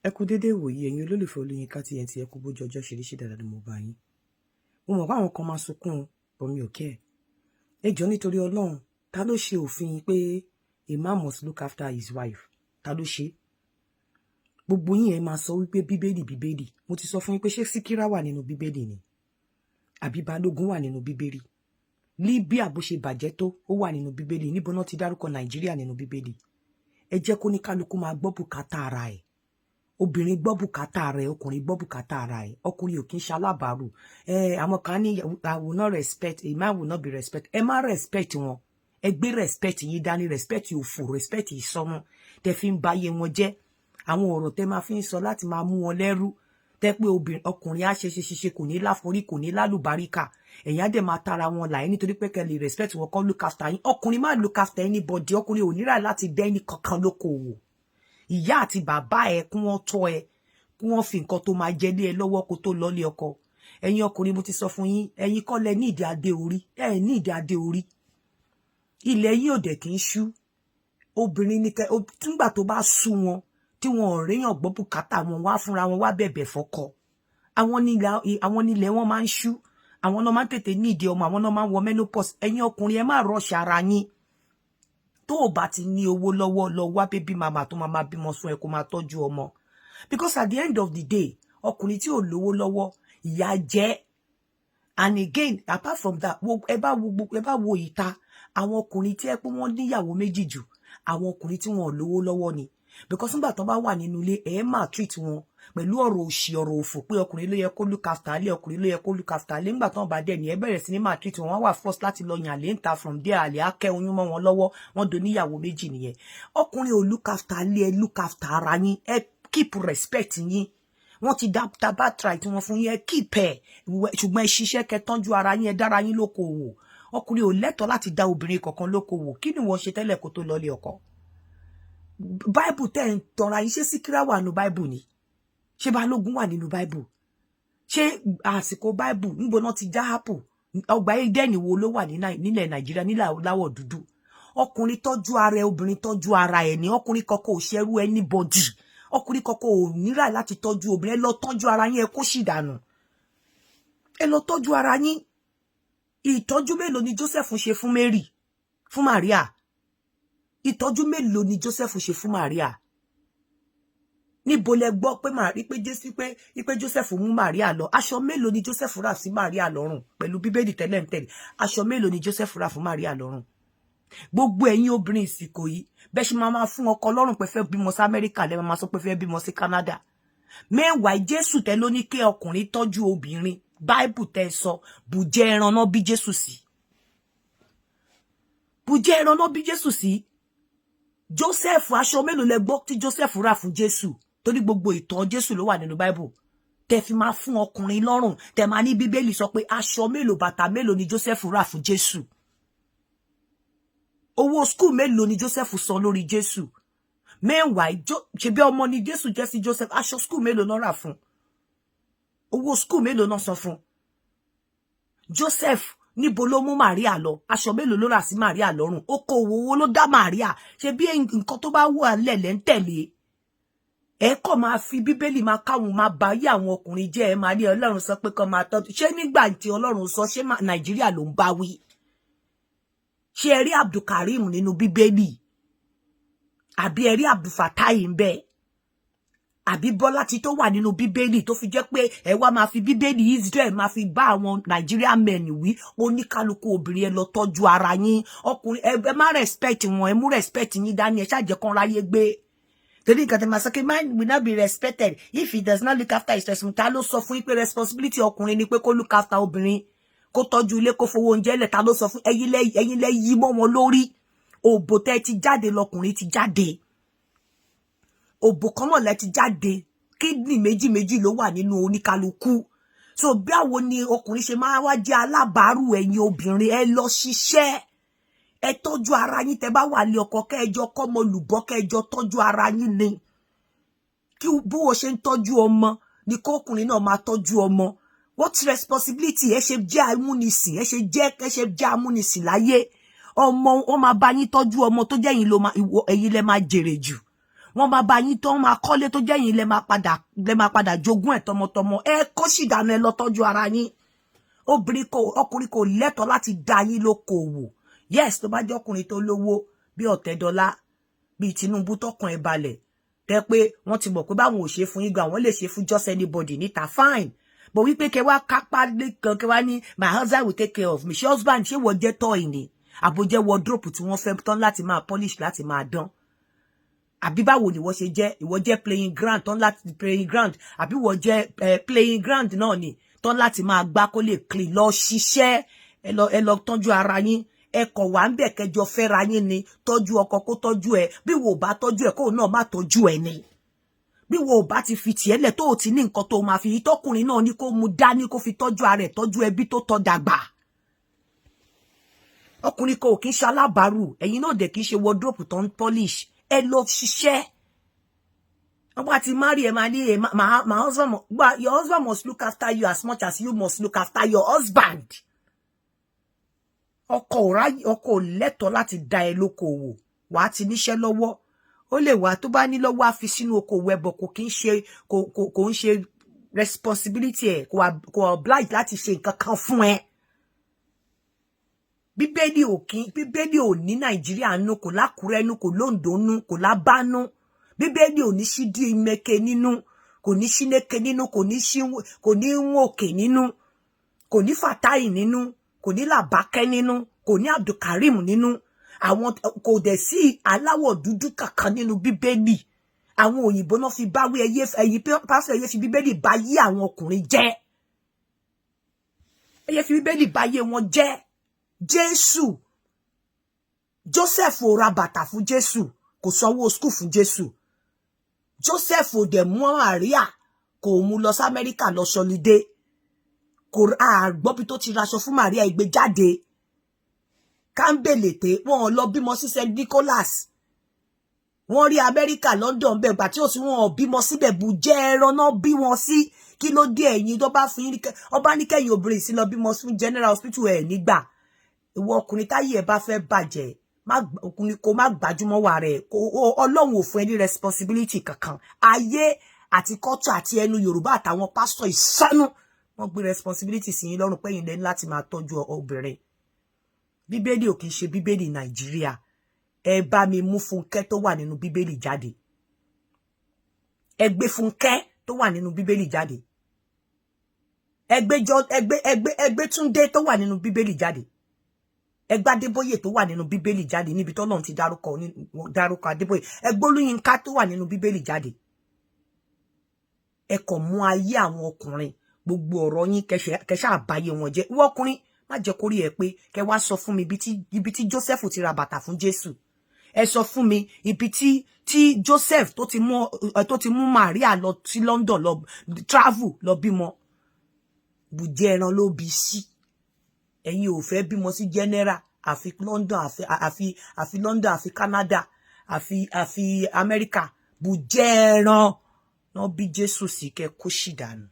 Ẹ kú déédéé ìwòyí, ẹ̀yin olólùfẹ́ Olóyinka TNT. Ẹ kú bójú ọjọ́ ṣe rí. Ṣe dáadáa ni mo bá yín? Mo mọ̀ pé àwọn kan máa sunkún, but mi ò care. Ẹ jọ̀ọ́, nítorí Ọlọ́run, ta ló ṣe òfin pé a man must look after his wife? Ta ló ṣe? Gbogbo yín, ẹ máa sọ wípé Bíbélì, Bíbélì. Mo ti sọ fún yín pé ṣé Síkírá wà nínú Bíbélì ni, àbí Balógun wà nínú Bíbélì? Libya, bó ṣe bàjẹ́ tó, ó wà nínú Bíbélì? Níbo náà ti dárúkọ Nàìjíríà nínú Bíbélì? Ẹ jẹ́ kó ní kálukú máa gbọ́ bùkátà ara ẹ̀. Obìnrin gbọ́ bùkátà ara ẹ̀, ọkùnrin gbọ́ bùkátà ara ẹ̀. Ọkùnrin ò kí ń ṣalábàárù. Ẹ àwọn kan ní, "I will not respect a man, will not be respect." Ẹ má respect wọn, ẹ gbé respect yín dání. Respect òfò, respect ìsọnù tẹ fi ń báyé wọn jẹ́, àwọn ọ̀rọ̀ tẹ máa fi ń sọ láti máa mú wọn lẹ́rú, tẹ pé obìnrin, ọkùnrin á ṣe ṣe ṣe ṣe, kò ní láforí, kò ní lálùbáríkà. Ẹ̀yin á dẹ̀ máa tara wọn là ẹ́ nítorí pé kẹ́ lè respect wọn, kọ́ look after yín. Ọkùnrin má look after anybody. Ọkùnrin ò ní rà láti dẹ́ ẹni kankan lókoòwò. Ìyá àti bàbá ẹ, kí wọ́n tọ́ ẹ, kí wọ́n fi nǹkan tó máa jẹ lé ẹ lọ́wọ́ kó tó lọ́lé ọkọ. Ẹ̀yin ọkùnrin, mo ti sọ fún yín, ẹ̀yin kọ́ lẹ ní ìdí adé orí. Ẹ ní ìdí adé orí, ilẹ̀ yìí ò dẹ̀ kì í ṣú. Obìnrin ní kẹ túngbà tó bá sú wọn, tí wọn ò réyàn gbọ́ bùkátà wọn, wá fúnra wọn wá bẹ̀bẹ̀ fọ́kọ. Àwọn nílẹ̀ wọn máa ń ṣú, àwọn náà máa ń tètè ní ìdí ọmọ, àwọn náà máa ń wọ menopause. Ẹ̀yin ọkùnrin, ẹ má rush ara yín. Tó o bá ti ní owó lọ́wọ́, lọ wá baby mama tó máa máa bímọ fún ẹ, kó máa tọ́jú ọmọ, because at the end of the day, ọkùnrin tí ò lówó lọ́wọ́, ìyà jẹ. And again, apart from that, ẹ bá wo ìta, àwọn ọkùnrin tí ẹ pé wọ́n níyàwó méjì jù, àwọn ọkùnrin tí wọn ò lówó lọ́wọ́ ni, because nígbà tó bá wà nínú ilé, ẹ máa treat wọn pẹ̀lú ọ̀rọ̀ òṣì, ọ̀rọ̀ òfò, pé ọkùnrin ló yẹ kó look after ilé, ọkùnrin ló yẹ kó look after ilé. Nígbà tó ń bá dẹ̀ ní ẹ bẹ̀rẹ̀ sí ní máa treat wọn, wọ́n wà force láti lọ yàn àlè ń ta. From there, àlè á kẹ́ oyún mọ́ wọn lọ́wọ́, wọ́n do níyàwó méjì nìyẹn. Ọkùnrin ò look after ilé, ẹ look after ara yín, ẹ keep respect yín. Wọ́n ti dá birthright wọn fún yín, ẹ keep ẹ, ṣùgbọ́n ẹ ṣiṣẹ́, kẹ́ tọ́jú ara yín, ẹ dára yín lókoòwò. Ọkùnrin ò lẹ́tọ̀ọ́ láti dá obìnrin kankan lókoòwò. Kí ni wọ́n ṣe tẹ́lẹ̀ kó tó lọlé ọkọ? Bible tẹ́ ń tọra yín, ṣé Síkírá wà nínú Bible ni? Ṣé Balógun wà nínú Bible? Ṣé àsìkò Bible, níbo náà ti já apple? Ọgbà Eden wo ló wà nílẹ̀ Nàìjíríà, nílẹ̀ aláwọ̀ dúdú? Ọkùnrin tọ́jú ara ẹ, obìnrin tọ́jú ara ẹ ní. Ọkùnrin kankan ò ṣerú anybody. Ọkùnrin kankan ò níra láti tọ́jú obìnrin. Ẹ lọ tọ́jú ara yín, ẹ kó sì dànù, ẹ lọ tọ́jú ara yín. Ìtọ́jú mélòó ni Joseph ṣe fún Mary, fún Maria? Ìtọ́jú mélòó ni Joseph ṣe fún Maria? Níbo lẹ gbọ́ pé màrí pé Jésù pé Joseph mú Maria lọ? Aṣọ mélòó ni Joseph rà sí Maria lọ́rùn? Pẹ̀lú Bíbélì tẹ́lẹ̀ ń tẹ̀lé, aṣọ mélòó ni Joseph rà fún Maria lọ́rùn? Gbogbo ẹ̀yin obìnrin ìsìnkò yìí, bẹ́ẹ̀ ṣe máa máa fún ọkọ lọ́rùn pé fẹ́ bímọ sí Amẹ́ríkà, lẹ́ máa sọ pé fẹ́ bímọ sí Canada. Meanwhile, Jésù tẹ́ ló ní kí ọkùnrin tọ́jú obìnrin, Bible tẹ́ sọ, bùjẹ́ ẹran náà bí Jésù sí, bùjẹ́ ẹran náà bí Jésù sí. Joseph, aṣọ mélòó lẹ gbọ́ tí Joseph rà fún Jésù? Torí gbogbo ìtàn Jésù ló wà nínú Bible. Tẹ́ fi máa fún ọkùnrin lọ́rùn, tẹ́ máa ní Bíbélì sọ pé, aṣọ mélòó, bàtà mélòó ni Joseph rà fún Jésù? Owó school mélòó ni Joseph san lórí Jésù? Meanwhile, ṣebí ọmọ ni Jésù jẹ́ sí Joseph. Aṣọ school mélòó náà rà fún? Owó school mélòó náà san fún Joseph? Níbo ló mú Maria lọ? Aṣọ mélòó ló rà sí Maria lọ́rùn? Okòwò owó ló dá Maria? Ṣe bí nǹkan tó bá wà lẹ̀lẹ̀ ń tẹ̀lé, ẹ kọ́ máa fi Bíbélì máa káwọn máa bá yí àwọn ọkùnrin jẹ́. Ẹ máa ní Ọlọ́run sọ pé kọ́ máa tọ́jú. Ṣé nígbà tí Ọlọ́run sọ, ṣé Nàìjíríà ló ń bá wí? Ṣé ẹ rí Abdulkareem nínú Bíbélì, àbí ẹ rí Abdulfatai ń bẹ, àbí Bọ́lá ti tó wà nínú Bíbélì, tó fi jẹ́ pé ẹ wá máa fi Bíbélì Israel máa fi bá àwọn Nàìjíríà men wí? Oníkálukú obìnrin, ẹ lọ tọ́jú ara yín. Ọkùnrin, ẹ má respect wọn, ẹ mú respect yín dání. Ẹ ṣáà jẹ́ kán ráyé gbé, torí nǹkan tẹ́ máa sọ pé man will not be respected if he does not look after his responsibility. Ta ló sọ fún yín pé responsibility ọkùnrin ni pé kó look after obìnrin, kó tọ́jú ilé, kó fowó oúnjẹ lẹ̀? Ta ló sọ fún ẹ̀yin? Ẹ̀yin lẹ yí mọ́ wọn lórí. Òbò tẹ́ ti jáde lọkùnrin ti jáde, òbò kan náà lẹ ti jáde. Kidney méjì méjì ló wà nínú oníkálukú. So báwo ni ọkùnrin ṣe máa wá jẹ́ alábàárù ẹ̀yin obìnrin? Ẹ lọ ṣiṣẹ́, ẹ tọ́jú ara yín. Tẹ́ bá wà lé ọkọ, kẹjọ kọ́mọ lùbọ́, kẹjọ tọ́jú ara yín ni. Kí bó o ṣe ń tọ́jú ọmọ ni kọkùnrin náà máa tọ́jú ọmọ. What responsibility? Ẹ ṣe jẹ́ amúnisìn, ẹ ṣe jẹ́ amúnisìn láyé. Ọmọ wọn máa bá yín tọ́jú ọmọ, tó jẹ́ ẹ̀yin ló máa, ẹ̀yin lẹ máa jèrè jù. Wọ́n máa bá yín tán, máa kọ́lé tó jẹ́ yín lẹ máa padà jogún ẹ̀ tọmọtọmọ. Ẹ kó sì dànù, ẹ lọ tọ́jú ara yín. Obìnrin kò, ọkùnrin kò lẹ́tọ̀ọ́ láti dá yín lókoòwò. Yes, tó bá jẹ́ ọkùnrin tó lówó bí Ọ̀tẹ́dọ́lá, bíi Tinubu, tọkàn ẹ̀ balẹ̀, tẹ́ pé wọ́n ti mọ̀ pé báwọn ò ṣe fún yín gan, àwọn lè ṣe fún just anybody níta, fine. But wípé kẹ wá kápá lẹ́kan, kẹ wá ní, "My husband will take care of me." Ṣé husband, ṣé wọ́n jẹ́ toy ni, àbójẹ́ wardrobe tí wọ́n fẹ́ tán láti máa polish, láti máa dán, àbí báwo ni wọ́n ṣe jẹ́? Ìwọ jẹ́ playing ground tán láti playing ground, àbí wọ́n jẹ́ playing ground náà ni tán láti máa gbá kó lè clean? Lọ ṣiṣẹ́, ẹ lọ tọ́jú ara yín. Ẹ kọ̀ wá ń bẹ̀ kẹjọ fẹ́ra yín ni. Tọ́jú ọkọ kó tọ́jú ẹ. Bí wo bá tọ́jú ẹ, kóun náà má tọ́jú ẹ ni. Bí wo bá ti fi tiẹ̀ lẹ̀, tó o ti ní nǹkan tó máa fi tọkùnrin náà ní kó mu dání, kó fi tọ́jú ara ẹ̀, tọ́jú ẹbí tó tọ́ dàgbà. Ọkùnrin kan ò kí ń ṣe alábàárù, ẹ̀yin náà dẹ̀ kí ń ṣe wardrobe tó ń polish. Ẹ lọ ṣiṣẹ́. Wọ́n bá ti marry, ẹ máa ní, my husband. Your husband must look after you as much as you must look after your husband. Ọkọ ò ráyè, ọkọ ò lẹ́tọ̀ọ́ láti dá ẹ lókoòwò. Wàá ti níṣẹ́ lọ́wọ́, ó lè wà tó bá ní lọ́wọ́, á fi sínú okòwò ẹbọ. Kò kí ń ṣe, kò ń ṣe responsibility ẹ, kò oblige láti ṣe nǹkan kan fún ẹ. Bíbélì ò kí, Bíbélì ò ní Nàìjíríà nú, kò lákùrẹ́ nú, kò lóńdó nú, kò lábánú. Bíbélì ò ní sídìí meke nínú, kò ní sínéke nínú, kò ní sí, kò ní nwòkè nínú, kò ní Fatai nínú, kò ní Làbákẹ́ nínú, kò ní Abdulkareem nínú. Àwọn kò dẹ̀ sí aláwọ̀ dúdú kankan nínú Bíbélì. Àwọn òyìnbó náà fi báwí. Ẹyẹ ẹ̀yin pásítọ̀, ẹyẹ fi Bíbélì bá yí àwọn ọkùnrin jẹ́. Ẹyẹ fi Bíbélì bá yé wọn jẹ́. Jésù, Joseph ò ra bàtà fún Jésù, kò sanwó school fún Jésù. Joseph ò dẹ̀ mú Maria, kò mú lọ sí Amẹ́ríkà lọ sọlidé. Kò àgbọ́bí tó ti raṣọ fún Maria ìgbé jáde kámbèlèté. Wọn ò lọ bímọ sí St Nicholas. Wọ́n rí Amẹ́ríkà, London bẹ́ẹ̀ gbà tí ó sì, wọn ò bímọ síbẹ̀. Bù jẹ́ ẹran náà bí wọn sí. Kí ló dé ẹ̀yin tó bá fún yín ọba ní kẹ́yìn obìnrin sí lọ bímọ fún general hospital ẹ̀ nígbà? Ìwọ ọkùnrin táyé ẹ bá fẹ́ bàjẹ́, má ọkùnrin kó má gbájúmọ́ wà rẹ̀. Ọlọ́run ò fún ẹ ní responsibility kankan. Ayé àti culture àti ẹnu Yorùbá àtàwọn pásítọ̀ ìsánú, wọ́n gbé responsibility sí yín lọ́rùn pẹ́yìn lẹ́ni láti máa tọ́jú obìnrin. Bíbélì ò kì í ṣe Bíbélì Nàìjíríà. Ẹ bá mi mú Fúnkẹ́ tó wà nínú Bíbélì jáde. Ẹ gbé Fúnkẹ́ tó wà nínú Bíbélì jáde. Ẹ gbé jọ, ẹ gbé Túndé tó wà nínú Bíbélì jáde. Ẹ gbé Adébóyè tó wà nínú Bíbélì jáde, níbi tọ́lọ́run ti dárúkọ Adébóyè. Ẹ gbé Olúyinká tó wà nínú Bíbélì jáde. Ẹ kàn mú ayé àwọn ọkùnrin, gbogbo ọ̀rọ̀ yín kẹṣẹ àbáyé wọn jẹ́. Ìwọ ọkùnrin, má jẹ́ kórí ẹ pé kẹ wá sọ fún mi ibi tí Joseph ti ra bàtà fún Jésù. Ẹ sọ fún mi ibi tí Joseph tó ti mú Maria lọ sí London, lọ travel, lọ bímọ. Bùjẹ́ ẹran ló bí sí. Ẹ̀yin ò fẹ́ bímọ sí general, àfi London, àfi London, àfi Canada, àfi America. Bùjẹ́ ẹran náà bí Jésù sí. Kẹ kó sì dànù.